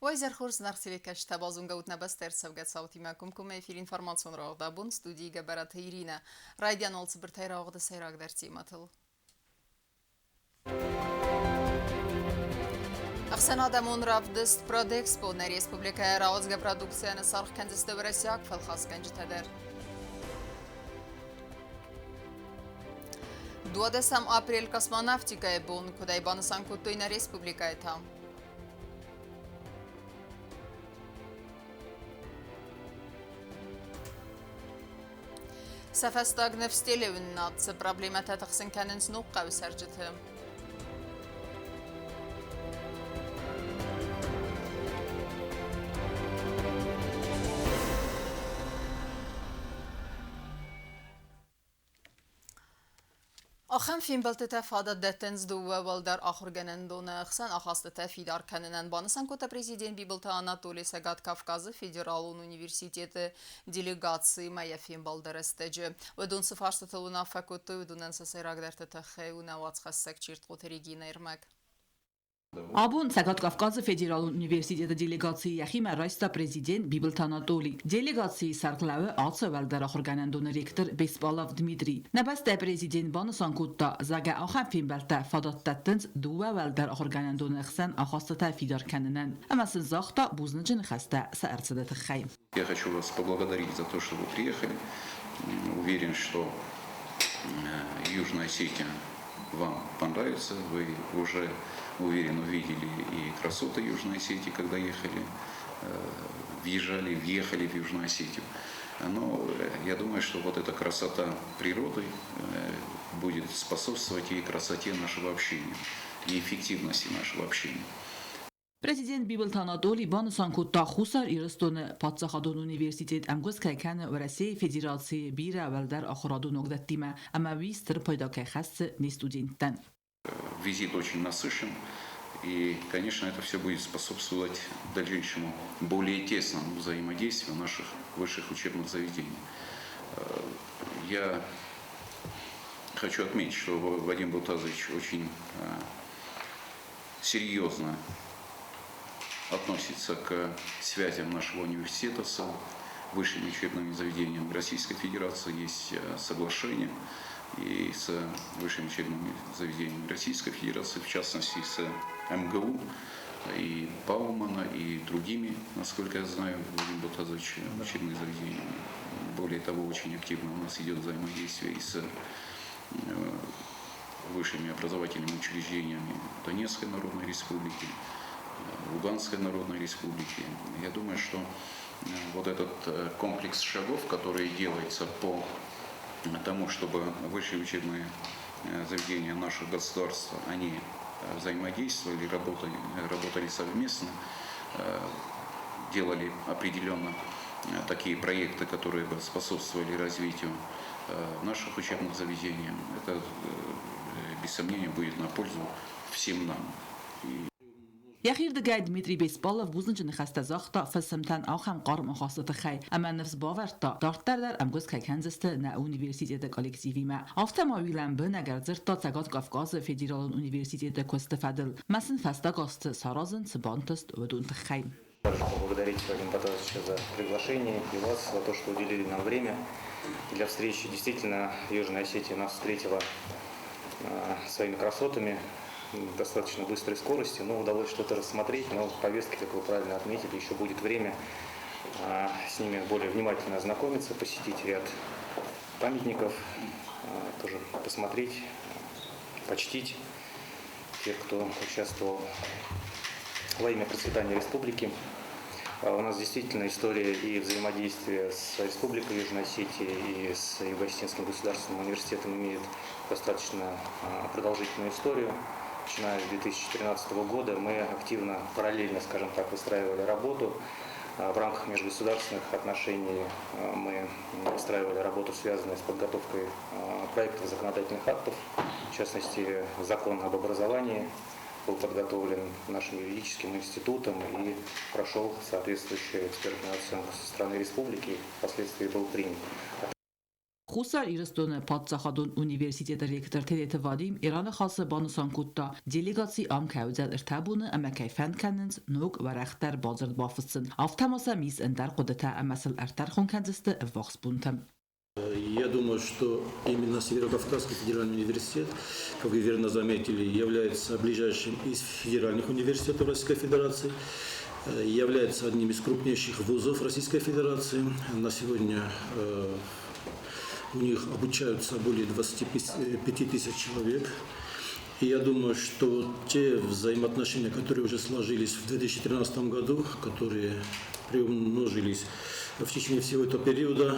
Уӕ изӕр хорз, зынаргъ телекӕсджытӕ, базонгӕ ут нӕ бӕстӕ ӕрцӕугӕ цаутимӕ комкоммӕ эфир информацион рауагъд абон студийы Гӕбӕраты Иринӕ. Райдиан уал цыбыртӕй рауагъды сӕйрагдӕр темӕтыл. Ӕхсӕнадӕмон равдыст «Продэкспо» нӕ республикӕйы рауадзгӕ продукцийӕн саргъ кӕндзысты уӕрӕсейаг фӕлхасгӕнджытӕ дӕр. 12 апрель космонавтикӕйы бон куыдӕй банысан кодтой нӕ республикӕйы та. Сӕ фӕстаг ныфс телеуынынад цы проблемӕтӕ тыхсын кӕнынц Ногхъӕуы цӕрджыты. Ахӕм фембӕлдтытӕ фадат дӕттынц дыууӕ уӕлдӕр ахуыргӕнӕндоны хсӕн ахастытӕ фидар кӕнынӕн, банысан кодта президент Бибылты Анатоли Цӕгат Кавказы федералон университеты делегациимӕ йӕ фембӕлды рӕстӕджы. Уыдон цы фарстытыл уынаффӕ кодтой, уыдонӕн сӕ сӕйрагдӕрты тыххӕй у нӕ уацхӕссӕг Чиртхъоты Регинӕ ӕрмӕг. Абон Цӕгат Кавказы федералон университеты делегаци йӕхимӕ райста президент Бибылты Анатолий. Делегацийы сӕргълӕууы ацы уӕлдӕр ахуыргӕнӕндоны ректор Беспалов Дмитрий. Нӕ бӕстӕйы президент банысан кодта, зӕгъгӕ, ахӕм фембӕлдтӕ фадат дӕттынц дыууӕ уӕлдӕр ахуыргӕнӕндоны хсӕн ахастытӕ фидар кӕнынӕн ӕмӕ сын загъта бузныджы ныхӕстӕ сӕ ӕрцыды тыххӕй. Я хочу вас поблагодарить за то, что вы приехали. Уверен, что Южная Осетия вам понравится. Вы уже, уверен, увидели и красоты Южной Осетии, когда ехали, въезжали, въехали в Южную Осетию. Но я думаю, что вот эта красота природы будет способствовать и красоте нашего общения, и эффективности нашего общения. Президент Бибылты Анатоли банысан кодта Хуссар Ирыстоны паддзахадон университет ӕмгуыст кӕй кӕны Уӕрӕсейы Федерацийы бирӕ уӕлдӕр ахуырадон уагдӕттимӕ ӕмӕ уый стыр пайда кӕй хӕссы не студенттӕн. Визит очень насыщен, и, конечно, это все будет способствовать дальнейшему более тесному взаимодействию наших высших учебных заведений. Я хочу отметить, что Вадим Бутазович очень серьезно относится к связям нашего университета с высшими учебными заведениями Российской Федерации. Есть соглашение и с высшими учебными заведениями Российской Федерации, в частности с МГУ и Баумана, и другими, насколько я знаю, Владимир Бутазович, учебными заведениями. Более того, очень активно у нас идет взаимодействие и с высшими образовательными учреждениями Донецкой Народной Республики, Луганской Народной Республики. Я думаю, что вот этот комплекс шагов, который делается по тому, чтобы высшие учебные заведения нашего государства, они взаимодействовали, работали совместно, делали определенно такие проекты, которые бы способствовали развитию наших учебных заведений. Это, без сомнения, будет на пользу всем нам. Йӕхирдыгӕй Дмитрий Беспалов бузныджы ныхӕстӕ загъта фысымтӕн ахӕм хъарм ахасты тыххӕй ӕмӕ ныфс бавӕрдта, дарддӕр дӕр ӕмгуыст кӕй кӕндзысты нӕ университеты коллективимӕ. Афтӕ ма уый лӕмбынӕг ӕрдзырдта Цӕгат Кавказы федералон университеты куысты фӕдыл ӕмӕ сын фӕстаг азты саразын цы бантыст, уыдон тыххӕй. Также поблагодарить Вадима Батазовича за приглашение и вас за то, что уделили нам время для встречи. Действительно, Южная Осетия нас встретила своими красотами достаточно быстрой скорости, но удалось что-то рассмотреть, но в повестке, как вы правильно отметили, еще будет время с ними более внимательно ознакомиться, посетить ряд памятников, тоже посмотреть, почтить тех, кто участвовал во имя процветания республики. У нас действительно история и взаимодействие с Республикой Южная Осетия и с Юго-Осетинским государственным университетом имеет достаточно продолжительную историю. Начиная с 2013 года мы активно, параллельно, скажем так, выстраивали работу. В рамках межгосударственных отношений мы выстраивали работу, связанную с подготовкой проектов законодательных актов, в частности, закон об образовании был подготовлен нашим юридическим институтом и прошел соответствующую экспертную оценку со стороны республики, впоследствии был принят. Хуссар Ирыстоны паддзахадон университеты ректор Тедеты Вадим йӕ раныхасы банысан кодта, делегаци ам кӕй уыдзӕн ӕртӕ боны ӕмӕ кӕй фӕнд кӕнынц ног уӕрӕхдӕр бадзырд бафыссын. Афтӕ ма сӕм ис ӕндӕр хъуыдытӕ ӕмӕ сыл ӕртӕрхон кӕндзысты ӕввахс бонтӕм. Я думаю, что именно Северо-Кавказский федеральный университет, как вы верно заметили, является ближайшим из федеральных университетов Российской Федерации, является одним из крупнейших вузов Российской Федерации. На сегодня у них обучаются более 25 тысяч человек. И я думаю, что те взаимоотношения, которые уже сложились в 2013 году, которые приумножились в течение всего этого периода,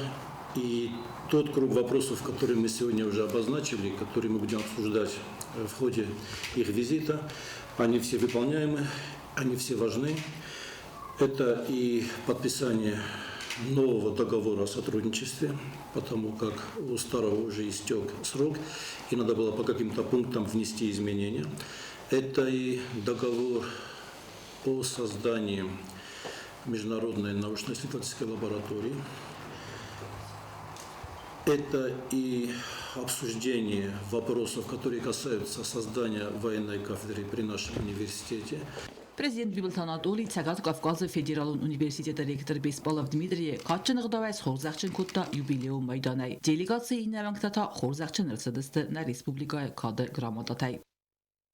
и тот круг вопросов, который мы сегодня уже обозначили, который мы будем обсуждать в ходе их визита, они все выполняемы, они все важны. Это и подписание нового договора о сотрудничестве, потому как у старого уже истек срок, и надо было по каким-то пунктам внести изменения. Это и договор о создании Международной научно-исследовательской лаборатории. Это и обсуждение вопросов, которые касаются создания военной кафедры при нашем университете. Президент Бибылты Анатолий Цӕгат Кавказы федералон университеты ректор Беспалов Дмитрийы кадджын ӕгъдауӕй схорзӕхджын кодта юбилейон майданӕй. Делегацийы иннӕ уӕнгтӕ та хорзӕхджын ӕрцыдысты нӕ республикӕйы кады грамотатӕй.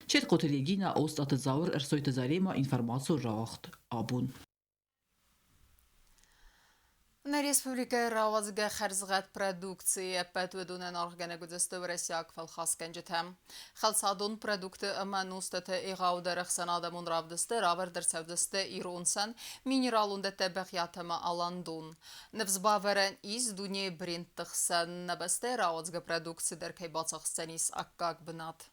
Четкоты Регина, Остъаты Зауыр, Ӕрсойты Зарема информацион рауагъд абон. Нӕ республикӕйы рауадзгӕ хӕрзгъӕд продукцийы ӕппӕт уыдонӕн аргъгӕнӕг уыдзысты уӕрӕсейаг фӕлхасгӕнджытӕ. Хӕлцадон продукты ӕмӕ нозтыты егъаудӕр ӕхсӕнадӕмон равдысты равӕрд ӕрцӕудзысты ирон сӕн, минералон дӕттӕ Бӕгъиат ӕмӕ Аландон. Ныфс бавӕрӕн ис, дунейы брендты хсӕн нӕ бӕстӕйы рауадзгӕ продукци дӕр кӕй бацахсдзӕнис аккаг бынат.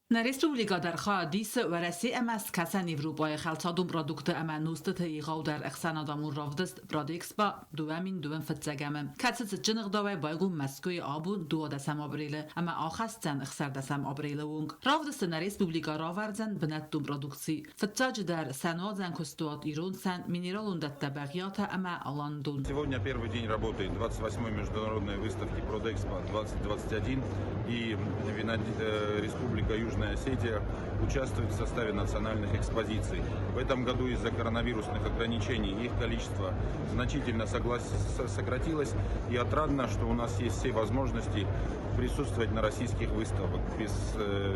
Нӕ республикӕ дӕр хайад исы Уӕрӕсе ӕмӕ Скӕсӕн Европӕйы хӕлцадон продуктты ӕмӕ нозтыты егъаудӕр ӕхсӕнадӕмон равдыст Продэкспо 2002 фыццӕгӕмы, кӕцы цытджын ӕгъдауӕй байгом Мӕскуыйы абон 12 апрелы ӕмӕ ахӕсдзӕн 16 апрелы онг. Равдысты нӕ республикӕ равӕрдзӕн бынӕттон продукци. Фыццаджыдӕр сӕнуадзӕн куыстуат ирон сӕн, минералон дӕттӕ Бӕгъиатӕ ӕмӕ Аландон. Сегодня первый день работы 28-й международной выставки Продэкспо 2021 и Республика Южная Осетия участвует в составе национальных экспозиций. В этом году из-за коронавирусных ограничений их количество значительно сократилось. И отрадно, что у нас есть все возможности присутствовать на российских выставках без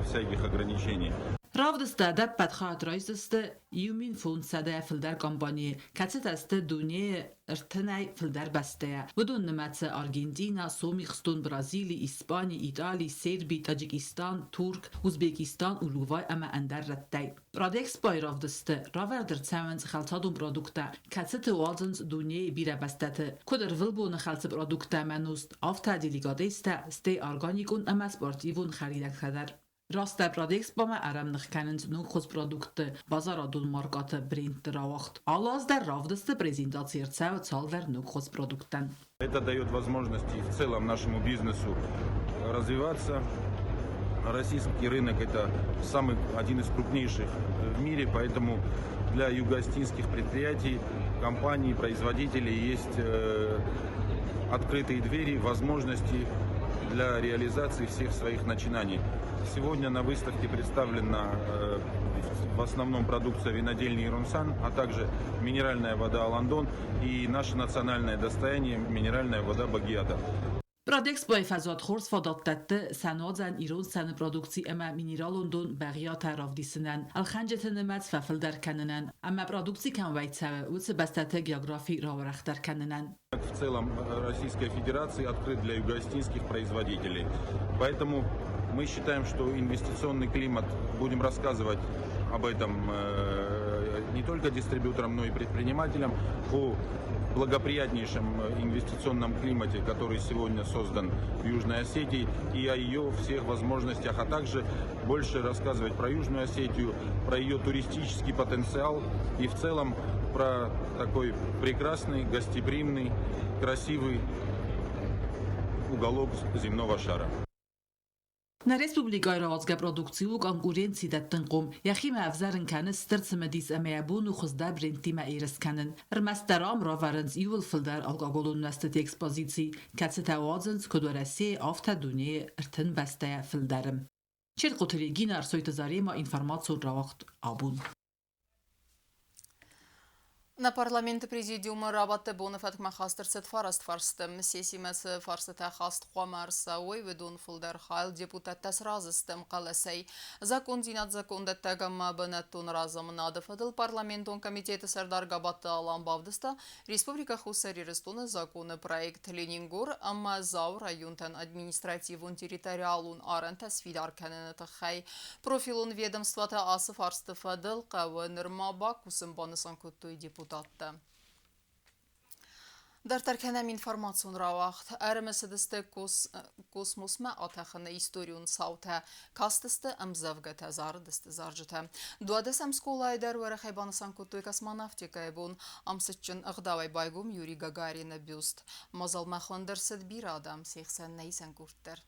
всяких ограничений. Равдысты ӕдӕппӕт хайад райсдзысты 1500 фылдӕр компанийы, кӕцытӕ сты дунейы ӕртынӕй фылдӕр бӕстӕйӕ. Уыдон нымӕцы Аргентинӕ, Сомихстон, Бразили, Испани, Итали, Серби, Таджикистан, Турк, Узбекистан, Уругвай ӕмӕ ӕндӕр рӕттӕй. Продэкспойы равдысты равӕрд ӕрцӕуынц хӕлцадон продукттӕ, кӕцыты уадзынц дунейы бирӕ бӕстӕты. Куыд ӕрвылбоны хӕлцы продукттӕ ӕмӕ нозт, афтӕ деликатестӕ, стӕй органикон ӕмӕ спортивон хӕринӕгтӕ дӕр. Растдӕр Продэкспомӕ ӕрӕмных кӕнынц ногхуыз продуктты, базарадон маркӕты брендты рауагъд. Алы аз дӕр равдысты презентаци ӕрцӕуы цалдӕр ногхуыз продукттӕн. Это дает возможность и в целом нашему бизнесу развиваться. Российский рынок – это самый, один из крупнейших в мире, поэтому для юго-осетинских предприятий, компаний, производителей есть открытые двери, возможности для реализации всех своих начинаний. Сегодня на выставке представлена в основном продукция винодельни Ирунсан, а также минеральная вода Аландон и наше национальное достояние минеральная вода Багиата. Продэкспойы фӕзуат хорз фадат дӕтты сӕнуадзӕн ирон сӕны продукци ӕмӕ минералон дон Бӕгъиатӕ равдисынӕн, ӕлхӕнджыты нымӕц фӕфылдӕр кӕнынӕн ӕмӕ продукци кӕм уӕй цӕуы, уыцы бӕстӕты географи рауӕрӕхдӕр кӕнынӕн. В целом Российская Федерация открыт для юго-осетинских производителей. Поэтому мы считаем, что инвестиционный климат, будем рассказывать об этом не только дистрибьюторам, но и предпринимателям, о благоприятнейшем инвестиционном климате, который сегодня создан в Южной Осетии, и о ее всех возможностях, а также больше рассказывать про Южную Осетию, про ее туристический потенциал и в целом про такой прекрасный, гостеприимный, красивый уголок земного шара. Нӕ республикӕйы рауадзгӕ продукци у конкуренци дӕттынхъом, йӕхимӕ ӕвзӕрын кӕны стыр цымыдис ӕмӕ йӕ бон у хуыздӕр брендтимӕ ерыс кӕнын. Ӕрмӕстдӕр ам равӕрынц иууыл фылдӕр алкоголон нуӕзтыты экспозици, кӕцытӕ уадзынц куыд Уӕрӕсейы, афтӕ дунейы 30 бӕстӕйӕ фылдӕры. Черкъуты Регина, Ӕрсойты Заремӕ, информацион рауагъд абон. Нӕ парламенты президиумы рабадты боны фӕткмӕ хаст ӕрцыд фараст фарсты. Сессимӕ цы фарстытӕ хаст хъуамӕ ӕрцӕуой, уыдон фылдӕр хайыл депутаттӕ сразы сты ӕмхъӕлӕсӕй. Закондзинад закондӕттӕг ӕмӕ бынӕттон разамынады фӕдыл парламентон комитеты сӕрдар Габатты Алан бавдыста Республикӕ Хуссар Ирыстоны законы проект Ленингор ӕмӕ Дзауы районтӕн административон-территориалон арӕнтӕ сфидар кӕныны тыххӕй. Профилон ведомствотӕ ацы фарсты фӕдыл хъӕуы нырма бакусын, банысан кодтой депутаттӕ. Дарддӕр кӕнӕм информацион рауагъд. Ӕрымысыдысты космосмӕ атӕхыны историон цаутӕ, кастысты ӕмдзӕвгӕтӕ, зарыдысты зарджытӕ. 12-ӕм скъолайы дӕр уӕрӕхӕй банысан кодтой космонавтикӕйы бон. Ам цытджын ӕгъдауӕй байгом Юрий Гагарины бюст. Мадзалмӕ хуынд ӕрцыд бирӕ адӕм, се хсӕн нӕ исӕн къорд дӕр.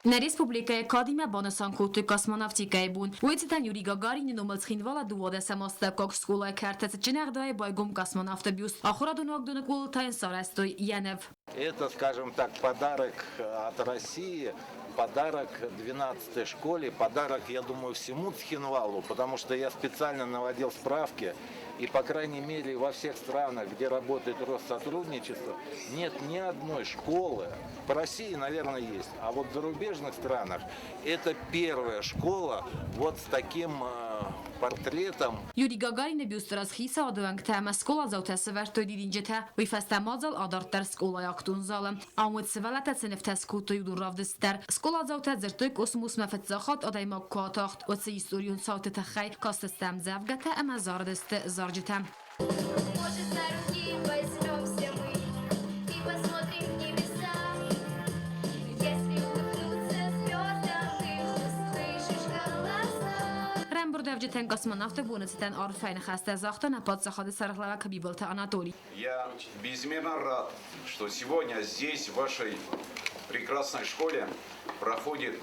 Нӕ республикӕйы кадимӕ банысан кодтой космонавтикӕйы бон. Уый цытӕн Юрий Гагарины номыл Цхинвалы 12-ӕм астӕуккаг скъолайы кӕрты цытджын ӕгъдауӕй байгом космонавты бюст. Ахуырадон уагдоны къулыл та йын сарӕзтой йӕ ныв. Это, скажем так, подарок от России, подарок 12-й школе, подарок, я думаю, всему Цхинвалу, потому что я специально наводил справки, и, по крайней мере, во всех странах, где работает Россотрудничество, нет ни одной школы, по России, наверное, есть, а вот в зарубежных странах это первая школа вот с таким портретом. Юрий Гагарины бюсты раз хицауады уӕнгтӕ ӕмӕ скъоладзаутӕ сӕвӕрдтой дидинджытӕ. Уый фӕстӕ мадзал адарддӕр скъолайы актон залы. Ам уыд сывӕллӕттӕ цы нывтӕ скодтой, уыдон равдыст дӕр. Скъоладзаутӕ дзырдтой космосмӕ фыццаг хатт адӕймаг куы атахт, уыцы историон цауты тыххӕй, кастысты ӕмдзӕвгӕтӕ ӕмӕ зарыдысты зарджытӕ. Может, за руки возьмемся мы и посмотрим в небеса. Если улыбнуться звездам, их услышишь голоса. Ӕрӕмбырдуӕвджытӕн космонавты боны цытӕн арфӕйы ныхӕстӕ загъта нӕ паддзахады сӕргълӕууӕг Бибылты Анатолий. Я безмерно рад, что сегодня здесь, в вашей прекрасной школе, проходит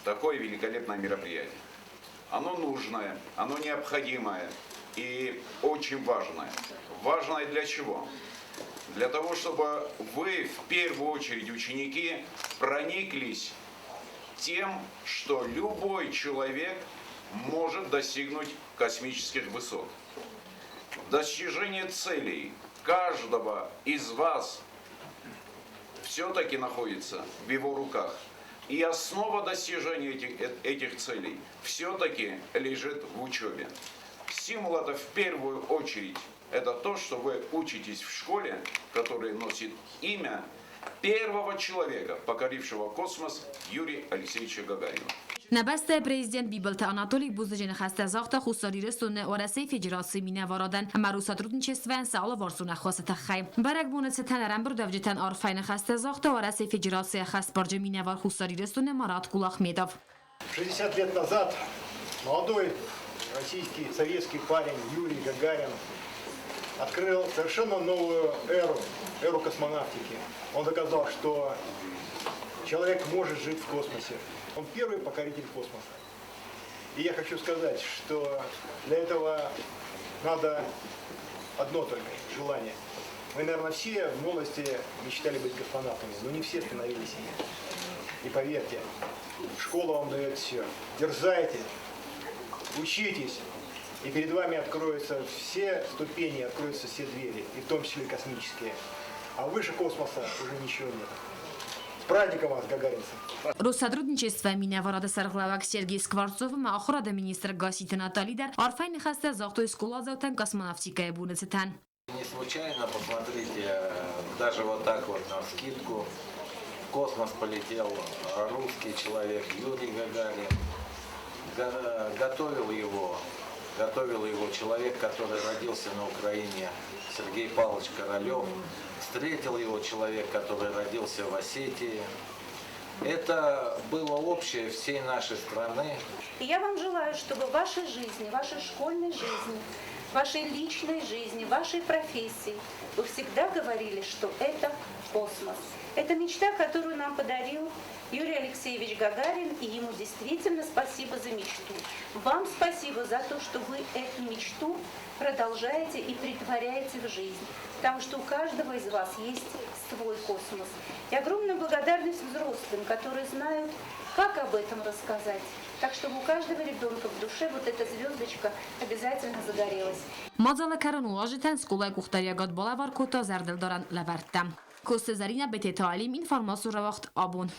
такое великолепное мероприятие. Оно нужное, оно необходимое и очень важное. Важное для чего? Для того, чтобы вы, в первую очередь, ученики, прониклись тем, что любой человек может достигнуть космических высот. Достижение целей каждого из вас все-таки находится в его руках. И основа достижения этих целей все-таки лежит в учебе. Стимул это в первую очередь это то, что вы учитесь в школе, которая носит имя первого человека, покорившего космос, Юрия Алексеевича Гагарина. Нӕ бӕстӕйы президент Бибылты Анатолий бузныджы ныхӕстӕ загъта Хуссар Ирыстоны Уӕрӕсейы Федерацийы минӕварадӕн ӕмӕ Россотрудничествойӕн сӕ алыварсон ӕххуысы тыххӕй. Бӕрӕгбоны цытӕн ӕрӕмбырдуӕвджытӕн арфӕйы ныхӕстӕ загъта Уӕрӕсейы Федерацийы ӕххӕстбарджын минӕвар Хуссар Ирыстоны Марат Кулахметов. 60 лет назад молодой российский советский парень Юрий Гагарин открыл совершенно новую эру, эру космонавтики. Он доказал, что человек может жить в космосе. Он первый покоритель космоса. И я хочу сказать, что для этого надо одно только – желание. Мы, наверное, все в молодости мечтали быть космонавтами, но не все становились ими. И поверьте, школа вам дает все. Дерзайте, учитесь, и перед вами откроются все ступени, откроются все двери, и в том числе космические. А выше космоса уже ничего нет. С праздником вас, гагаринцы! Россотрудничествойы минӕварады сӕргълӕууӕг Сергей Скворцов ӕмӕ ахуырады министр Гасситы Натали дӕр арфӕйы ныхӕстӕ загътой скъоладзаутӕн космонавтикӕйы боны цытӕн. Не случайно, посмотрите, даже вот так вот на скидку, в космос полетел русский человек Юрий Гагарин. Готовил его человек, который родился на Украине, Сергей Павлович Королев. Встретил его человек, который родился в Осетии. Это было общее всей нашей страны. И я вам желаю, чтобы в вашей жизни, вашей школьной жизни, вашей личной жизни, вашей профессии вы всегда говорили, что это космос. Это мечта, которую нам подарил Юрий Алексеевич Гагарин, и ему действительно спасибо за мечту. Вам спасибо за то, что вы эту мечту продолжаете и претворяете в жизнь. Потому что у каждого из вас есть свой космос. И огромная благодарность взрослым, которые знают, как об этом рассказать. Так, чтобы у каждого ребенка в душе вот эта звездочка обязательно загорелась. Мадзалы кӕрон уазджытӕн скъолайы къухдариуӕгад балӕвар кодта зӕрдылдарӕн лӕвӕрттӕ. Коцты Зӕринӕ, Бететы Алим, информацион рауагъд «Абон».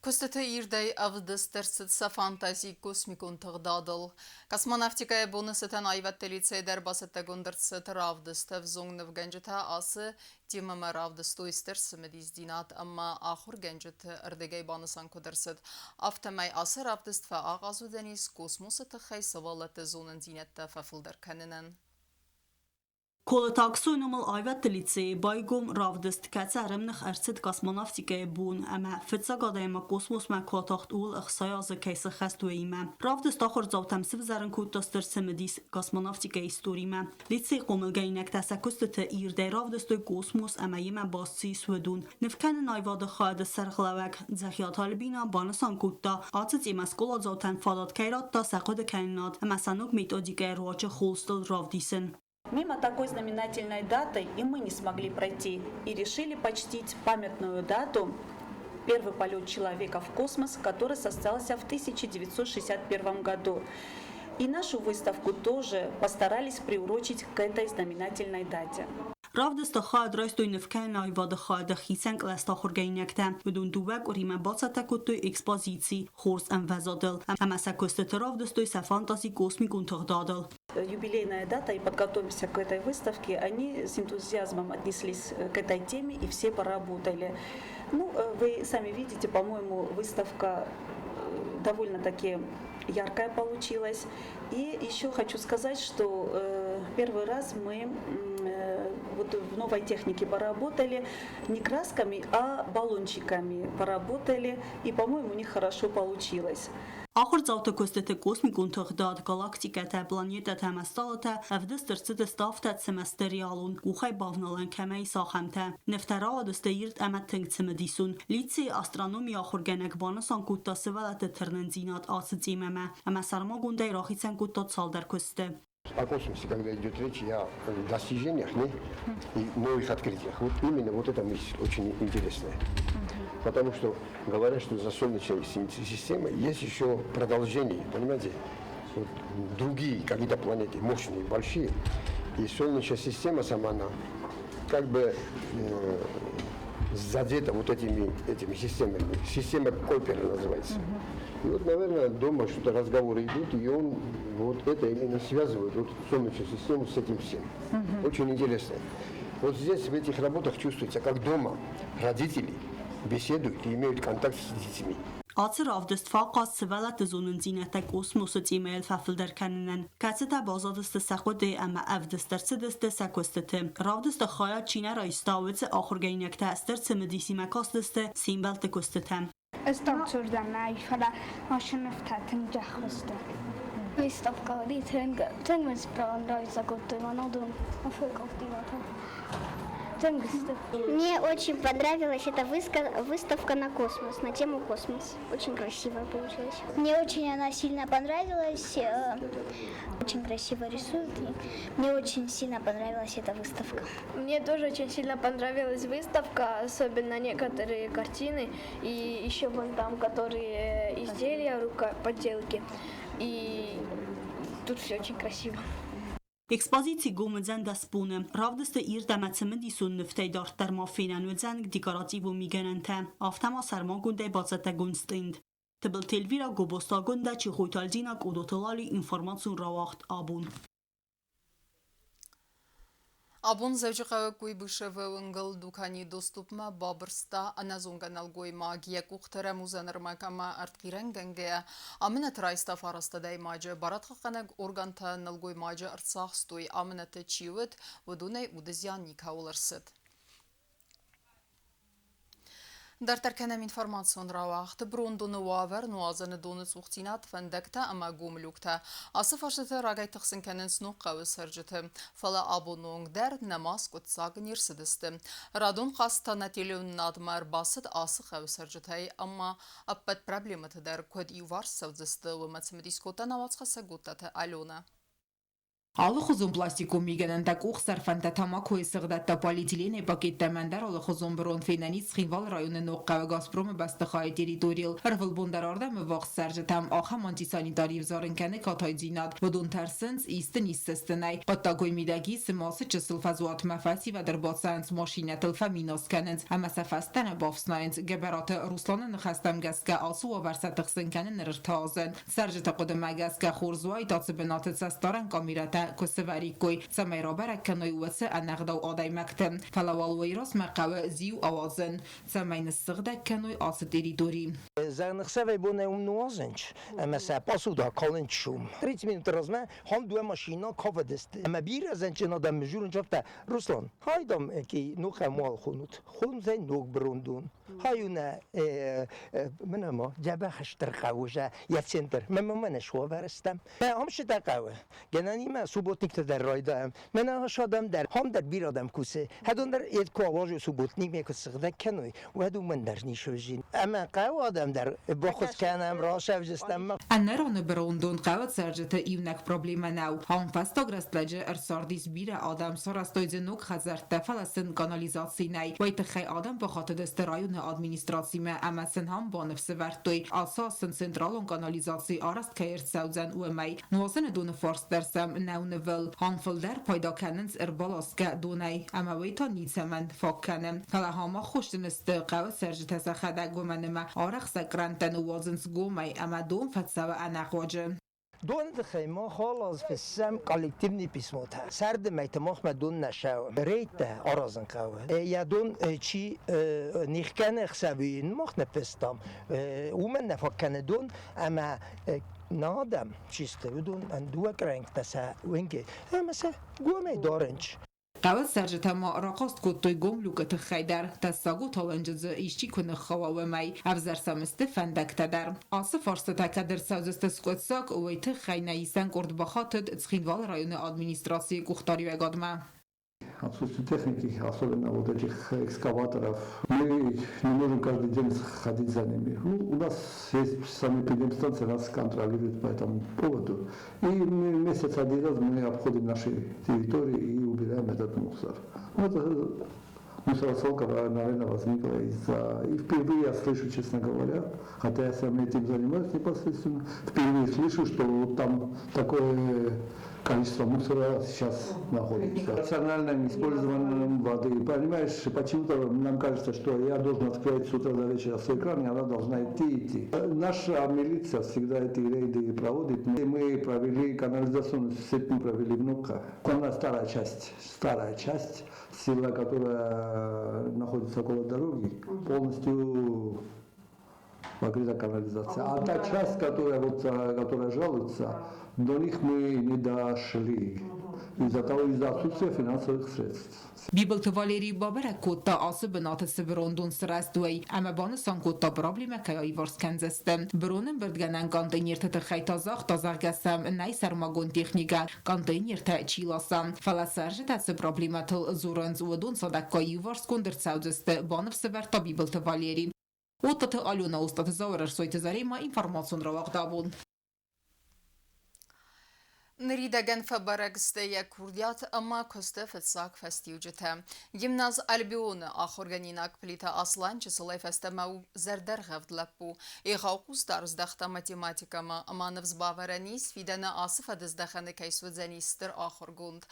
Куыстыты ирдӕй ӕвдыст ӕрцыд сӕ фантази космикон тыгъдадыл. Космонавтикӕйы боны цытӕн аивӕдты лицей дӕр бацӕттӕгонд ӕрцыд равдыст. Ӕвзонг нывгӕнджытӕ ацы темӕмӕ равдыстой стыр цымыдисдзинад ӕмӕ ахуыргӕнджыты ӕрдыгӕй банысан куыд ӕрцыд, афтӕмӕй ацы равдыст фӕахъаз уыдзӕнис космосы тыххӕй сывӕллӕтты зонындзинӕдтӕ фӕфылдӕр кӕнынӕн. Колыты Аксойы номыл аивӕдты лицейы байгом равдыст, кӕцы ӕрӕмных ӕрцыд космонавтикӕйы бон ӕмӕ фыццаг адӕймаг космосмӕ куы атахт, ууыл 60 азы кӕй сыххӕст, уыимӕ. Равдыст ахуырдзаутӕм сывзӕрын кодта стыр цымыдис космонавтикӕйы историмӕ. Лицейы хъомылгӕнинӕгтӕ сӕ куыстыты ирдӕй равдыстой космос ӕмӕ йемӕ баст цы ис, уыдон. Нывкӕнын аивады хайады сӕргълӕууӕг Дзӕхиаты Альбина банысан кодта, ацы темӕ скъоладзаутӕн фадат кӕй радта сӕ хъуыдыкӕнынад ӕмӕ сӕ ног методикӕйы руаджы холстыл равдисын. Мимо такой знаменательной даты и мы не смогли пройти и решили почтить памятную дату первый полет человека в космос, который состоялся в 1961 году. И нашу выставку тоже постарались приурочить к этой знаменательной дате. Равдысты хайад райстой нывкӕнӕн аивады хайады хицӕн кълӕсты ахуыргӕнинӕгтӕ. Уыдон дыууӕ къуыримӕ бацӕттӕ кодтой экспозици хорз ӕмвӕзадыл ӕмӕ сӕ куыстыты равдыстой сӕ фантази космикон тыгъдадыл. Юбилейная дата и подготовимся к этой выставке, они с энтузиазмом отнеслись к этой теме и все поработали. Ну, вы сами видите, по-моему, выставка довольно-таки яркая получилась. И еще хочу сказать, что первый раз мы вот в новой технике поработали не красками, а баллончиками поработали. И, по-моему, у них хорошо получилось. Ахуырдзауты куыстыты космикон тыгъдад, галактикӕтӕ, планетӕтӕ ӕмӕ стъалытӕ ӕвдыст ӕрцыдысты афтӕ цымӕсты реалон, къухӕй бавналӕн кӕмӕ ис, ахӕмтӕ. Нывтӕ рауадысты ирд ӕмӕ тынг цымыдисон. Лицейы астрономийы ахуыргӕнӕг банысан кодта сывӕллӕтты тырнындзинад ацы темӕмӕ ӕмӕ сӕрмагондӕй рахицӕн кодта цалдӕр куысты. О космосе, когда идет речь, и о достижениях, не? И новых открытиях. Вот именно вот эта мысль очень интересная. Потому что говорят, что за Солнечной системой есть еще продолжение, понимаете? Вот другие какие-то планеты, мощные, большие. И Солнечная система сама, она как бы задета вот этими системами. Система Койпера называется. И вот, наверное, дома что-то разговоры идут, и он вот это именно связывает, вот Солнечную систему с этим всем. Очень интересно. Вот здесь, в этих работах чувствуется, как дома родители беседуют и имеют контакт с детьми. Ацы равдыст фӕахъаз сывӕллӕтты зонындзинӕдтӕ космосы темӕйыл фӕфылдӕр кӕнынӕн, кӕцытӕ баззадысты сӕ хъуыдыйы ӕмӕ ӕвдыст ӕрцыдысты сӕ куыстыты. Равдысты хайад чи нӕ райста, уыцы ахуыргӕнинӕгтӕ стыр цымыдисимӕ кастысты се мбӕлтты куыстытӕм. Ӕз дӕр нӕй, фӕлӕ машинӕтӕ тынг джахуысты. Выставка тынг тынг понравится кодтой мӕнӕ афӕкъуфтимӕ. Тынг Мне очень понравилась эта выставка на космос, на тему космос. Очень красивая получилась. Мне очень она сильно понравилась. Очень красиво рисует. И мне очень сильно понравилась эта выставка. Мне тоже очень сильно понравилась выставка, особенно некоторые картины и еще вон там, которые изделия, рука, поделки. И тут все очень красиво. Экспозици гом уыдзӕн 10 боны. Равдысты ирд ӕмӕ цымыдисон нывтӕй дарддӕр ма фенӕн уыдзӕн декоративон мигӕнӕнтӕ, афтӕ ма сӕрмагондӕй бацӕттӕгонд стенд. Тыбылты Эльвира, Гобозты Агуындӕ, Чехойты Альдина, Къодоты Лали, информацион рауагъд «Абон». Абон Дзӕуджыхъӕуы Куйбышевы уынгыл дукани «Доступ»-мӕ бабырста ӕнӕзонгӕ нӕлгоймаг. Йӕ къухты рӕмудзӕн ӕрмӕг ӕмӕ ӕртхъирӕнгӕнгӕйӕ амынӕты райста фараст адӕймаджы. Барадхъахъхъӕнӕг органтӕ нӕлгоймаджы ӕрцахстой. Амынӕты чи уыд, уыдонӕй уды зиан никӕуыл ӕрцыд. Дарддӕр кӕнӕм информацион рауагъд. Брондоны уавӕр, нуазӕны доны цухдзинад, фӕндӕгтӕ ӕмӕ гом люктӕ. Ацы фарстытӕ рагӕй тыхсын кӕнынц Ногхъӕуы цӕрджыты. Фӕлӕ абоны онг дӕр нӕма скъуыддзаг не рцыдысты. Радон хъаст та нӕ телеуынынадмӕ ӕрбацыд ацы хъӕуы цӕрджытӕй ӕмӕ ӕппӕт проблемӕтӕ дӕр куыд иуварс цӕудзысты, уымӕ цымыдис кодта нӕ уацхӕссӕг Гуттаты Аленӕ. Алыхуызон пластикон мигӕнӕнтӕ, къухсӕрфӕнтӕ, тамакойы сыгъдӕттӕ, полиэтиленӕй пакеттӕ ӕмӕ ӕндӕр алыхуызон бырон фенӕн ис Цхинвалы районы Ногхъӕуы Газпромы бӕстыхайы территорийыл. Ӕрвылбон дӕр ардӕм ӕввахс цӕрджытӕм ахӕм антисанитари ӕвзарын кӕны катайдзинад. Уыдон тӕрсынц, исты ниссӕстынӕй. Хъуыддагой мидӕг ис, цыма цы чысыл фӕзуатмӕ фӕсивӕд ӕрбацӕуынц, машинӕтыл фӕминас кӕнынц ӕмӕ сӕ фӕстӕ нӕ бафснайынц. Гӕбӕраты Русланы ныхӕстӕм гӕсгӕ ацы уавӕр сӕ тыхсын кӕны ныр ӕртӕ азы. Цӕрджыты хъуыдымӕ гӕсгӕ хорз уаид ацы бынаты цӕстдарӕн камерӕтӕ куы сӕвӕриккой, цӕмӕй рабӕрӕг кӕной уыцы ӕнӕгъдау адӕймӕгты. Фӕлӕ уал уый размӕ хъӕуы зиу ауадзын, цӕмӕй ныссыгъдӕг кӕной ацы территори. Зӕгъ бонӕй уым нуазынч, ӕмӕ сӕ посуда калынч шум. 30 минуты размӕ хан дыууӕ машина кавыдысты. Ӕмӕ бирӕ зӕнчын адӕм журын афтӕ, Руслан, хайдам ки нухӕм уал хонут, хонзӕй ног брондон. Хайуна мынама дзӕбӕх стыр хъӕуы йӕ центр. Мӕ мӕнӕ суавӕрстам. Ам сытӕ хъӕуы. Гӕнӕнимӕ субботникты дӕр райдаем. Мӕнӕ адӕм дӕр, хам дӕр бирӕ адӕм кусы. Хӕдон дӕр ед куы ауазой субботник ме куы сыгъдӕг кӕной, уӕд уымӕн дӕр ницы Ӕмӕ хъӕуы адӕм дӕр баххуыс кӕнӕм, расӕвзыстӕм. Ӕнӕроны бырондон хъӕуы цӕрджыты иунӕг проблемӕ нӕу. Ам фӕстаг рӕстӕджы ӕрцардис бирӕ адӕм, сарӕзтой дзы ног хӕдзӕрттӕ, фӕлӕ сын канализаци нӕй. Уый тыххӕй адӕм бахатыдысты районы администрацимӕ ӕмӕ сын ам баныфсӕвӕрдтой, ацы аз сын централон канализаци арӕзт кӕй ӕрцӕудзӕн, уымӕй. Нуазыны доны фарст дӕр сӕм нӕу нывыл. Ам фылдӕр пайда кӕнынц ӕрбаласгӕ донӕй, ӕмӕ уый та ницӕмӕн фаг кӕны. Фӕлӕ ам аххосджын сты хъӕуы цӕрджытӕ сӕхӕдӕг, уымӕн ӕмӕ арӕх сӕ кърӕнттӕ ныууадзынц гомӕй ӕмӕ дон фӕцӕуы ӕнӕхъуаджы. Доны тыххӕй мах алы фыссӕм коллективный писмотӕ. Сӕрды мӕйты махмӕ дон нӕ сӕуы. Рейдтӕ аразын хъӕуы. Йӕ дон чи не хгӕны ӕхсӕвы, мах нӕ фыстам. Уымӕн нӕ фаг кӕны дон ӕмӕ нӕ адӕм чи сты, уыдон дыууӕ кърӕнгтӕ сӕ уынги ӕмӕ сӕ гомӕй дарынч. Хъӕуы цӕрджытӕ ма рахъаст кодтой гом люкы тыххӕй дӕр. Тӕссаг у талынджы дзы исчи куы ныххауа, уымӕй. Ӕвзӕр сӕм сты фӕндӕгтӕ дӕр. Ацы фарстытӕ кӕд ӕрцӕудзысты скъуыддзаг, уый тыххӕй нӕ исӕн къорд бахатыд Цхинвалы районы администрацийы къухдариуӕгадмӕ. Отсутствие техники, особенно вот этих экскаваторов, мы не можем каждый день ходить за ними. Ну, у нас есть санэпидемстанция, нас контролирует по этому поводу. И мы месяц один раз мы обходим наши территории и убираем этот мусор. Ну, это мусоросвалка, наверное, возникла из-за... И впервые я слышу, честно говоря, хотя я сам этим занимаюсь непосредственно, впервые слышу, что вот там такое количество мусора сейчас находится. Рациональным использованием воды. Понимаешь, почему-то нам кажется, что я должен открыть с утра до вечера свой кран, и она должна идти, идти. Наша милиция всегда эти рейды проводит. И мы провели канализационную сеть, мы провели в Нуках. Основная старая часть села, которая находится около дороги, полностью покрыта канализация. А та часть, которая, вот, которая жалуется, до них мы не дошли из-за того, из-за отсутствия финансовых средств. Бибылты Валерий бабӕрӕг кодта ацы бынаты цы бырондон сырӕзт, уый ӕмӕ банысан кодта проблемӕ кӕй аиварс кӕндзысты. Бырон ӕмбырдгӕнӕн контейнерты тыххӕй та загъта, зӕгъгӕ сӕм нӕй сӕрмагонд техникӕ, контейнертӕ чи ласа. Фӕлӕ цӕрджытӕ цы проблемӕтыл дзурынц, уыдон цадӕггай иуварсгонд ӕрцӕудзысты, баныфсӕвӕрдта Бибылты Валерий. Оттаты Алена, Остаты Зауыр, Ӕрсойты Заремӕ, информацион рауагъд абон. Ныридӕгӕн фӕбӕрӕг сты йӕ курдиат ӕмӕ куысты фыццаг фӕстиуджытӕ. Гимназ Альбион-ы ахуыргӕнинаг Плиты Аслан чысылӕй фӕстӕмӕ у зӕрдӕргъӕвд лӕппу. Егъау хъусдард здӕхта математикӕмӕ ӕмӕ ныфс бавӕрӕн ис, фидӕны ацы фӕдыздӕхӕны кӕй суыдзӕнис стыр ахуыргонд.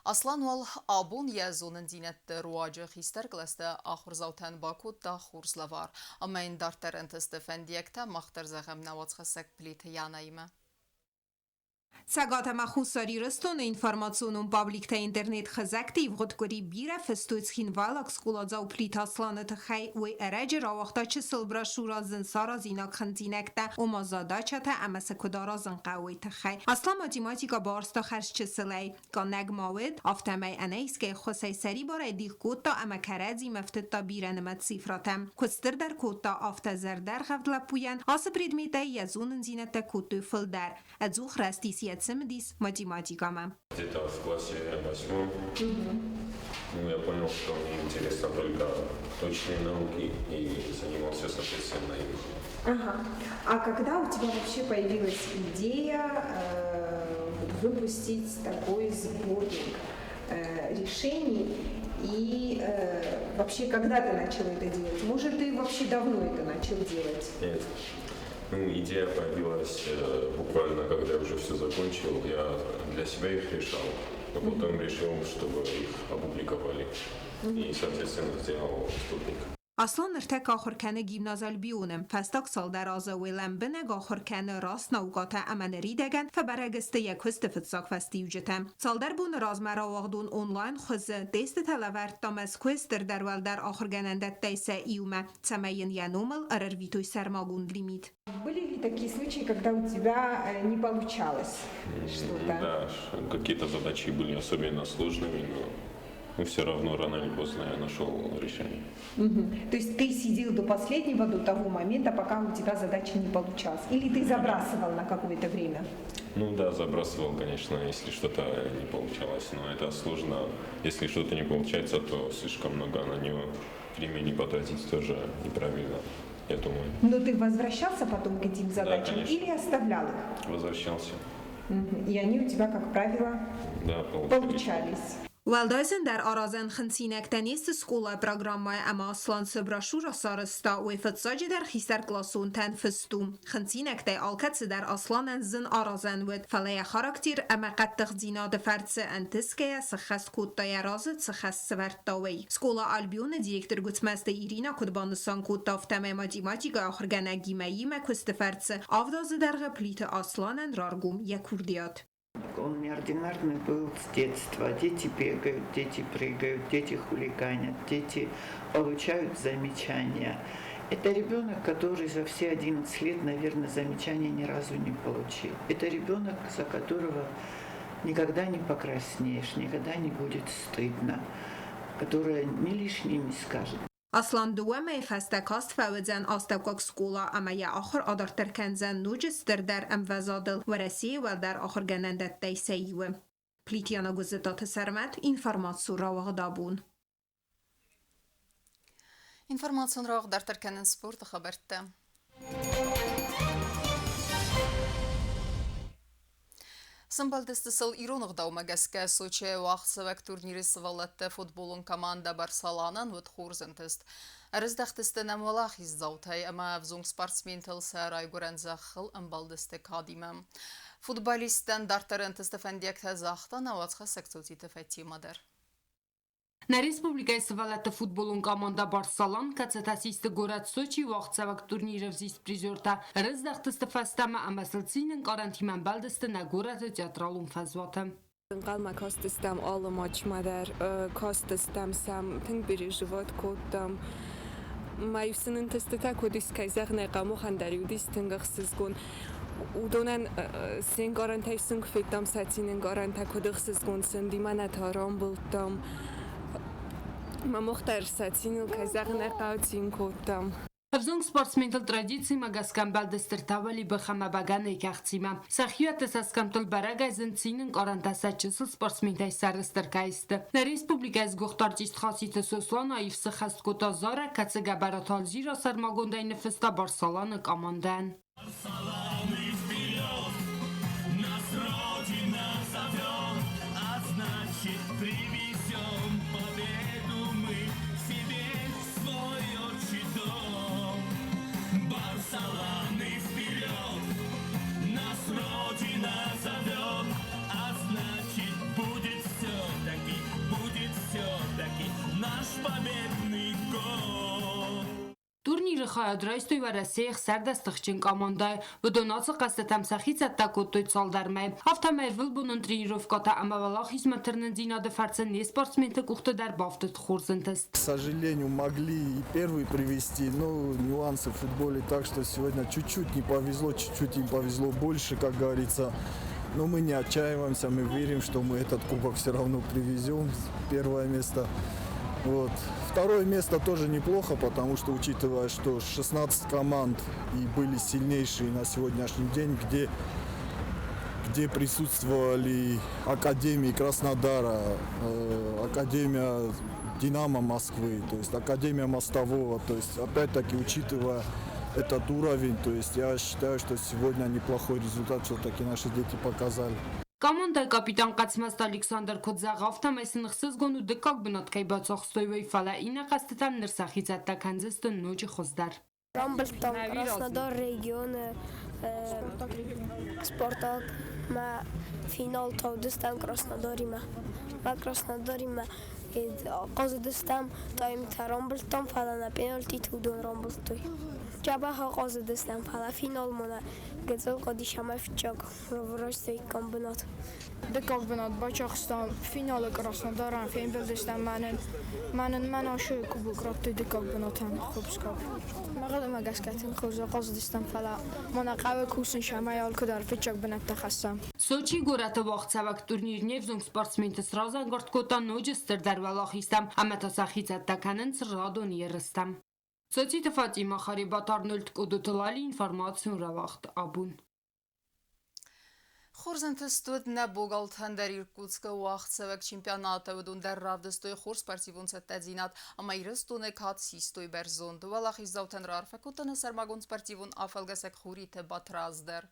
Аслан уал абон йӕ зонындзинӕдты руаджы хистӕр кълӕсты ахуырдзаутӕн бакодта хорз лӕвар. Ӕмӕ йын дарддӕр ӕнтысты фӕндиӕгтӕ мах дӕр зӕгъӕм нӕ уацхӕссӕг Плиты Янаимӕ. Цӕгат ӕмӕ Хуссар Ирыстоны информационон пабликтӕ интернет-хызӕгты ивгъуыд къуыри бирӕ фыстой цхинвайлаг скъоладзау Плиты Асланы тыххӕй. Уый ӕрӕджы рауагъта чысыл брошюрӕ зын саразинаг хынцинӕгтӕ, ома задачӕтӕ ӕмӕ сӕ куыд аразын хъӕуы, уый тыххӕй. Аслан математикӕ бауарзта хӕрзчысылӕй. Къаннӕг ма уыд, афтӕмӕй ӕнӕ искӕй ӕххуысӕй сӕрибарӕй дих кодта ӕмӕ кӕрӕдзимӕ фтыдта бирӕнымӕц цифрӕтӕ. Куыд стырдӕр кодта, афтӕ зӕрдӕргъӕвд лӕппуйӕн ацы предметӕй йӕ зонындзинӕдтӕ кодтой фылдӕр. Ӕдзух рӕзтис йӕ цымыдис математикӕмӕ. Где-то в классе восьмом ну, я понял, что мне интересно только точные науки и занимался, соответственно, ими. Ага. А когда у тебя вообще появилась идея выпустить такой сборник решений? И вообще, когда ты начал это делать? Может, ты вообще давно это начал делать? Нет. Ну, идея появилась буквально, когда я уже все закончил. Я для себя их решал, но потом решил, чтобы их опубликовали. И, соответственно, сделал сборник. Аслан ныртӕккӕ ахуыр кӕны гимназ Альбионы. Фӕстаг цалдӕр азы уый лӕмбынӕг ахуыр кӕны раст наукӕтӕ ӕмӕ ныридӕгӕн фӕбӕрӕг сты йӕ куысты фыццаг фӕстиуджытӕ. Цалдӕр боны размӕ рауагъдон онлайн хуызы тестытӕ лӕвӕрдта Мӕскуыйы стырдӕр уӕлдӕр ахуыргӕнӕндӕттӕй сӕ иумӕ, цӕмӕй йын йӕ номыл ӕрӕрвитой сӕрмагонд лимит. Были ли такие случаи, когда у тебя не получалось что-то? Да, какие-то задачи были особенно сложными, но все равно рано или поздно я нашел решение. Угу. То есть ты сидел до последнего, до того момента, пока у тебя задача не получалась? Или ты забрасывал на какое-то время? Ну да, забрасывал, конечно, если что-то не получалось, но это сложно. Если что-то не получается, то слишком много на него времени потратить тоже неправильно, я думаю. Но ты возвращался потом к этим задачам Да, конечно. или оставлял их? Возвращался. Угу. И они у тебя, как правило, Да, получались. получались. Уӕлдай зындӕр аразӕн хынцинӕгтӕ не сты скъолайы программӕйы ӕмӕ Аслан цы брошюрӕ сарӕзта, уый фыццаджыдӕр хистӕркъласонтӕн фыст у. Хынцинӕгтӕй алкӕцыдӕр Асланӕн зын аразӕн уыд, фӕлӕ йӕ характер ӕмӕ хъӕддыхдзинады фӕрцы ӕнтысгӕйӕ сыххӕст кодта йӕ разы цы хӕс сӕвӕрдта, уый. Скъола Альбионы директор Гуыцмӕзты Иринӕ куыд банысан кодта, афтӕмӕй математикӕйы ахуыргӕнӕгимӕ иумӕ куысты фӕрцы авд азы дӕргъы Плиты Асланӕн раргом йӕ курдиат. Он неординарный был с детства. Дети бегают, дети прыгают, дети хулиганят, дети получают замечания. Это ребенок, который за все 11 лет, наверное, замечания ни разу не получил. Это ребенок, за которого никогда не покраснеешь, никогда не будет стыдно, который ни лишнего не скажет. Аслан дыууӕ мӕйы фӕстӕ каст фӕуыдзӕн астӕуккаг скъола ӕмӕ йӕ ахуыр адарддӕр кӕндзӕн ноджы стырдӕр ӕмвӕзадыл Уӕрӕсейы уӕлдӕр ахуыргӕнӕндӕттӕй сӕ иуы. Плитиана Гуыззытаты Сӕрмӕт, информацион рауагъд абон. Информацион рауагъд дарддӕр кӕнынц спорты хабӕрттӕ. Сӕмбӕлдысты сыл ирон ӕгъдаумӕ гӕсгӕ Сочӕйы уагъдцӕуӕг турниры сывӕллӕтты футболон командӕ Барсаланӕн уыд хорз ӕнтыст. Ӕрыздӕхтысты нӕм уӕлахиздзаутӕй ӕмӕ ӕвзонг спортсментыл сӕ райгуырӕн зӕххыл ӕмбӕлдысты кадимӕ. Футболисттӕн дарддӕр ӕнтысты фӕндиӕгтӕ загъта нӕ уацхӕссӕг Цоциты Фатимӕ дӕр. Нӕ республикӕйы сывӕллӕтты футболон командӕ Барсалан, кӕцытӕ систы горӕт Сочийы уагъдцӕуӕг турниры ӕвзист призертӕ, ӕрыздӕхтысты фӕстӕмӕ ӕмӕ сыл цины ӕнкъарӕнтимӕ ӕмбӕлдысты нӕ горӕты театралон фӕзуаты. Ӕнхъӕлмӕ кастыстӕм алы матчмӕ дӕр, кастыстӕм сӕм, тынг переживать кодтам. Ма-иу сын ӕнтыстытӕ куыд ис, кӕй зӕгъын ӕй хъӕуы, махӕн дӕр-иу уыдис тынг ӕхсызгон. Уыдонӕн се нкъарӕнтӕй сын куы федтам, сӕ цины ӕнкъарӕнтӕ куыд ӕхсызгон сын уыди, мӕнӕ та рамбылдтам. Мӕ мах дӕр сӕ циныл, кӕй зӕгъын ӕй хъӕуы, цин кодтам. Ӕвзонг спортсментыл традицимӕ гӕсгӕ ӕмбӕлдысты ӕртӕ ӕмӕ бӕгӕныйы кӕхцимӕ. Сӕхиуӕтты цӕсгӕмттыл бӕрӕгӕй зынд цины ӕнкъарӕнтӕ сӕ чысыл спортсментӕй сӕрыстыр кӕй сты. Нӕ республикӕйы сгуыхт артист Хаситы Сослан аив сыххӕст кодта зарӕг, кӕцы Гӕбӕраты Альзира сӕрмагондӕй ныффыста Барсаланы командӕйӕн. Барсаланы вперед! Нас Родина зовет, а значит, привезем победу мы к себе в свой отчий дом. Барсаланы вперед! Нас Родина зовет, а значит, будет все-таки наш победный год. Турниры хайад райстой Уӕрӕсейы 16 тыхджын командӕйы. Уыдон ацы хъӕзтытӕм сӕхи цӕттӕ кодтой цалдӕр мӕй. Афтӕмӕй ӕрвылбонон тренировкӕтӕ ӕмӕ уӕлахизмӕ тырнындзинады фӕрцы не спортсменты къухты дӕр бафтыд хорз ӕнтыст. К сожалению, могли и первый привести, но нюансы в футболе так, что сегодня чуть-чуть не повезло, чуть-чуть им повезло больше, как говорится. Но мы не отчаиваемся, мы верим, что мы этот кубок все равно привезем, первое место. Вот. Второе место тоже неплохо, потому что, учитывая, что 16 команд и были сильнейшие на сегодняшний день, где присутствовали Академии Краснодара, Академия Динамо Москвы, то есть Академия Мостового, то есть опять-таки учитывая этот уровень, то есть я считаю, что сегодня неплохой результат все-таки наши дети показали. Командӕйы капитан Хъӕцмӕзты Александр куыд зӕгъы, афтӕмӕй сын ӕхсызгон у дыккаг бынат кӕй бацахстой, уый, фӕлӕ иннӕ хъӕзтытӕм ныр сӕхи цӕттӕ кӕндзысты ноджы хуыздӕр. Рамбылдтам Краснодар регионы Спартак мӕ финал уыдыстӕм Краснодаримӕ. Мӕ Краснодаримӕ хъазыдыстӕм, таймтӕ рамбылдтам, фӕлӕ нӕ пенальтиты уыдон рамбылдтой. Дзӕбӕх ахъазыдыстӕм, фӕлӕ финалмӕ нӕ гыццыл хъуыдис ӕмӕ фыццаг райстаиккам бынат. Дыккаг бынат бацахстам финалы Краснодарӕн фембӕлдыстӕм мӕнӕн. Мӕнӕн мӕ нашы кубок радтой дыккаг бынатӕн хъупскап. Мӕ хъуыдымӕ гӕсгӕ тынг хорз ахъазыдыстӕм, фӕлӕ ма нӕ хъӕуы кусын, цӕмӕй алкуыдӕр фыццаг бынӕттӕ хӕссӕм. Сочийы горӕты уагъдцӕуӕг турнир не взонг спортсменты сразӕнгард кодта ноджы стырдӕр уӕлахизтӕм ӕмӕ та сӕхи цӕттӕ кӕнынц радон ерыстӕм. Цоциты Фатимӕ, Харебат Арнольд, Къудуты Лали, информацион рауагъд абон. Хорз ӕнтыст уыд нӕ богалтӕн дӕр Иркутскы уагъдцӕуӕг чемпионаты. Уыдон дӕр равдыстой хорз спортивон цӕттӕдзинад ӕмӕ Ирыстоны кад систой бӕрзонд. Уӕлахиздзаутӕн раарфӕ кодта нӕ сӕрмагонд спортивон афӕлгӕсӕг Хуриты Батрадз дӕр.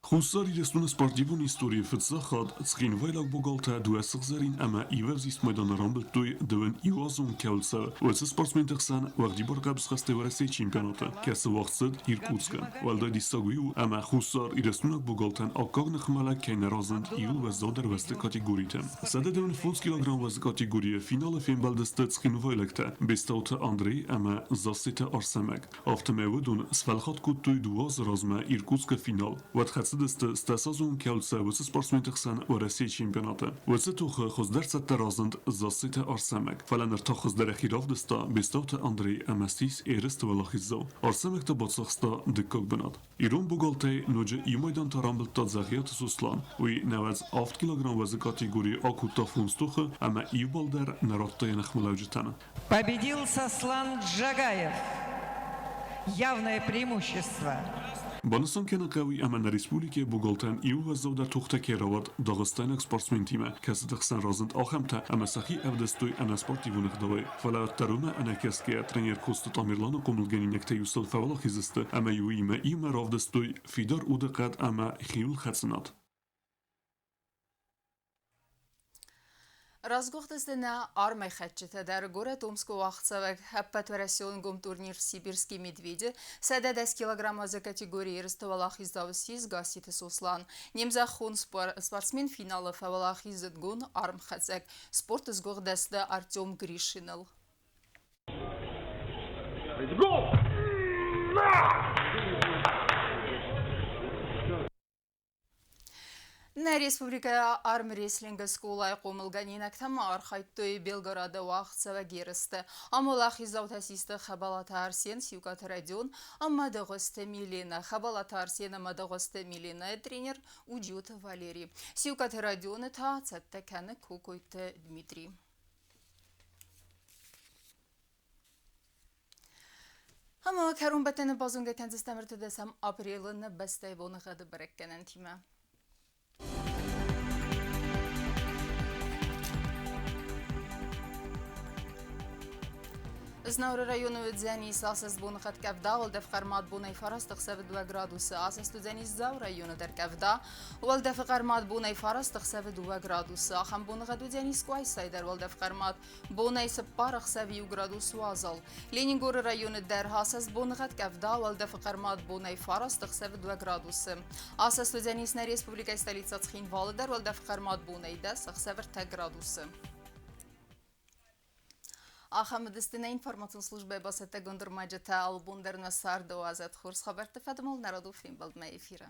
Хуссар Ирыстоны спортивон историйы фыццаг хатт цхинвайлаг богалтӕ дыууӕ сыгъзӕрин ӕмӕ ивӕвзист майданы рамбылдтой дыууын иуазон кӕуылцӕуы, уыцы спортсменты хсӕн уӕгъдибар хъӕбысхӕстӕй Уӕрӕсейы чемпионаты, кӕцы уагъд цыд Иркутскы. Уӕлдай диссаг уый у, ӕмӕ Хуссар Ирыстойнаг богалтӕн аккаг ныхмӕлӕг кӕй нӕ разынд иууыл уӕззаудӕр уӕзты категориты. 105 килограмм уӕзы категорийы финалы фембӕлдысты цхинвайлӕгтӕ Бестауты Андрей ӕмӕ Зассеты Арсӕмӕг. Афтӕмӕй уыдон сфӕлхатт кодтой дыууӕ азы размӕ Иркутскы финал. Уӕд хӕцыдысты стӕсазон кӕлцӕ уыцы спортсменты хсӕн Уӕрӕсейы чемпионаты. Уыцы тохы хуыздӕр цӕттӕ разынд Зассеты Арсӕмӕг. Фӕлӕ ныр та хуыздӕр йӕхи равдыста Бестауты Андрей ӕмӕ ссис ерысты уӕлахиздзау. Арсӕмӕг та бацахста дыккаг бынат. Ирон богалтӕй ноджы иу майдан та рамбылдта Дзӕгъиаты Сослан. Уый 98 килограмм уӕзы категорийы акодта фондз тохы ӕмӕ иу балл дӕр нӕ радта йӕ ныхмӕлӕуджытӕн. Победил Сослан Джагаев. Явное преимущество. Банысан кӕнын хъӕуы ӕмӕ нӕ республикӕйы богалтӕн иу уӕззаудӕр тохтӕ кӕй рауад дагъыстайнаг спортсментимӕ, кӕцыты хсӕн разынд ахӕмтӕ, ӕмӕ сӕхи ӕвдыстой ӕнӕспортивон ӕгъдауӕй. Фӕлӕ уӕддӕр уымӕ ӕнӕкӕсгӕйӕ тренер Коцты Тамерланы хъомылгӕнинӕгтӕ-иу сыл фӕуӕлахиз сты ӕмӕ-иу уыимӕ иумӕ равдыстой фидар удыхъӕд ӕмӕ хиуылхӕцынад. Разгуыхтысты нӕ армӕйхӕцджытӕ дӕр горӕт Омскы уагъдцӕуӕг ӕппӕтуӕрӕсеон гом турнир «Сибирские медведи» 110 килограммазы категорийы ерысты уӕлахиздзау ссис Гасситы Сослан. Не мзӕххон спортсмен финалы фӕуӕлахиз зындгонд армхӕцӕг спорты сгуыхт дӕсны Артем Гришиныл. Гол! Нӕ республикӕйы армрестлингы скъолайы хъомылгӕнинӕгтӕ ма архайдтой Белгороды уагъдцӕуӕг ерысты. Ам уӕлахиздзаутӕ систы Хӕбӕлаты Арсен, Сиукъаты Родион ӕмӕ Дӕгъуызты Миленӕ. Хӕбӕлаты Арсен ӕмӕ Дӕгъуызты Миленӕйы тренер Уджиоты Валери. Сиукъаты Родионы та цӕттӕ кӕны Кокойты Дмитрий. Ӕмӕ кӕронбӕттӕны базонгӕ кӕндзыстӕм 13 апрелы нӕ бӕстӕйы боныгъӕды бӕрӕггӕнӕнтимӕ. Знауыры районы уыдзӕнис асӕст боныхъӕд къӕвда, уӕлдӕф хъӕрмад бонӕй 9 ӕхсӕвы 2 градусы. Асӕст уыдзӕнис Дзауы районы дӕр къӕвда, уӕлдӕфы хъӕрмад бонӕй 9 ӕхсӕвы 2 градусы. Ахӕм боныгъӕд уыдзӕнис Къуайсайы дӕр уӕлдӕф хъӕрмад бонӕй 4 ӕхсӕвы 1 градус уазал. Ленингоры районы дӕр асӕст боныгъӕд къӕвда, уӕлдӕфы хъӕрмад бонӕй 9 ӕхсӕвы 2 градусы. Асӕст уыдзӕнис нӕ республикӕйы столицӕ Цхинвалы дӕр уӕлдӕф хъӕрмад бонӕй 10 ӕхсӕвы 3 градусы. Ахӕм уыдысты нӕ информацион службӕйы бацӕттӕгонд ӕрмӕджытӕ. Алы бон дӕр нӕ царды уадзӕд хорз хабӕртты фӕдыл народон фембӕлдмӕ эфиры.